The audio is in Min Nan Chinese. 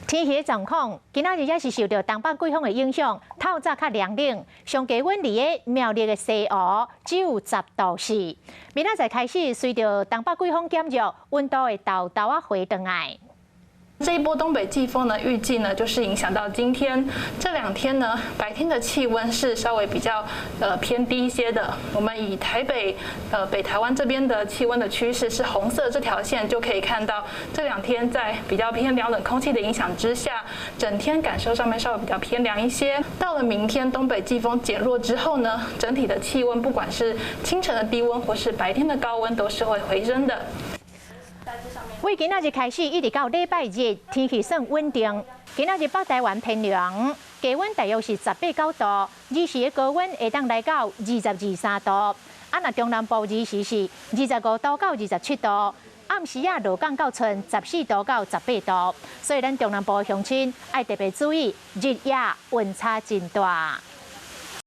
天氣的狀況，今仔日也是受著東北季風的影響，透早較涼冷，上低溫佇个苗栗的西湖只有10度4。明仔載開始，隨著東北季風減弱，溫度會沓沓仔回轉來。這一波東北季風呢，預計呢就是影響到今天這兩天呢，白天的氣溫是稍微比較偏低一些的。我們以台北北台灣這邊的氣溫的趨勢是紅色這條線，就可以看到這兩天在比較偏涼冷空氣的影響之下，整天感受上面稍微比較偏涼一些。到了明天東北季風減弱之後呢，整體的氣溫不管是清晨的低溫或是白天的高溫，都是會回升的。為今仔日開始，一直到禮拜日，天氣算穩定。今仔日北台灣偏涼，低溫大約是18、9度，日時的高溫會當來到22、3度。啊，若中南部日時是25度到27度，暗時仔落降到賰14度到18度。所以咱中南部鄉親愛特別注意，日夜溫差真大。